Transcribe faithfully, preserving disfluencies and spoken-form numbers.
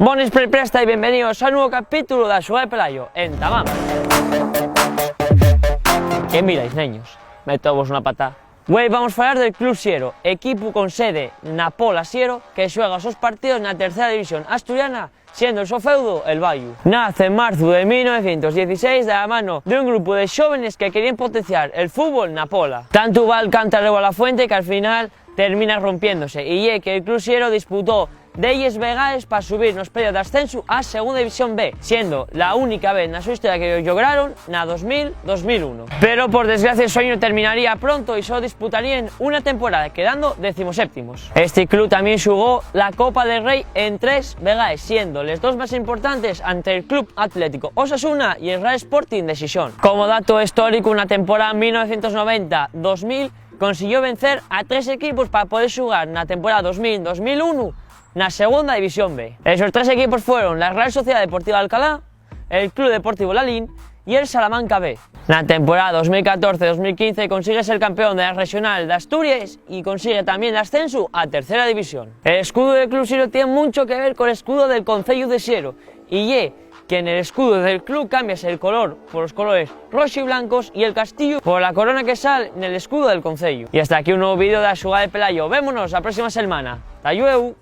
Bones per presta y bienvenidos a un nuevo capítulo de Axugar Pelayo. Entamamos. ¿Qué miráis, neños? Metóvos una pata. Güei vamos a falar del Club Siero, equipu con sede na Pola Siero, que xuega os sos partidos na tercera división asturiana, siendo el so feudu el Bayu. Nace en marzu de mil novecientos dieciséis de la mano d'un grupu de xóvenes que queríen potenciar el fútbol na Pola. Tantu va el cántaru a la fuente que al final termina rompiéndose, y ye que el Club Siero disputó delles vegaes pa subir nos playoff d'ascensu a Segunda División B, siendo la única vez na so historia que lo llograron na dos mil, dos mil uno. Pero, por desgracia, el sueño terminaría pronto y solo disputaríen una temporada, quedando decimoséptimos. Esti club tamién xugó la Copa del Rei en tres vegaes, siendo les dos más importantes ante el Club Atlético Osasuna y el Real Sporting de Xixón. Como dato histórico, na temporada mil novecientos noventa, dos mil, consiguió vencer a tres equipos pa poder xugar na temporada dos mil, dos mil uno na Segunda División B. Esos tres equipos fueron la Real Sociedad Deportiva Alcalá, el Club Deportivo Lalín y el Salamanca B. Na temporada dos mil catorce, dos mil quince consigue ser campeón de la Regional d'Asturies y consigue tamién l'ascensu a Tercera División. El escudu del Club Siero tien muncho que ver col escudu del Conceyu de Siero, y ye que nel escudu del club cámbiase el color polos colores roxo y blancos y el castillu pola corona que sal nel escudu del conceyu. Y hasta aquí un nuevu vídeo de Axugar Pelayo. Vémonos la próxima selmana. Ta llueu.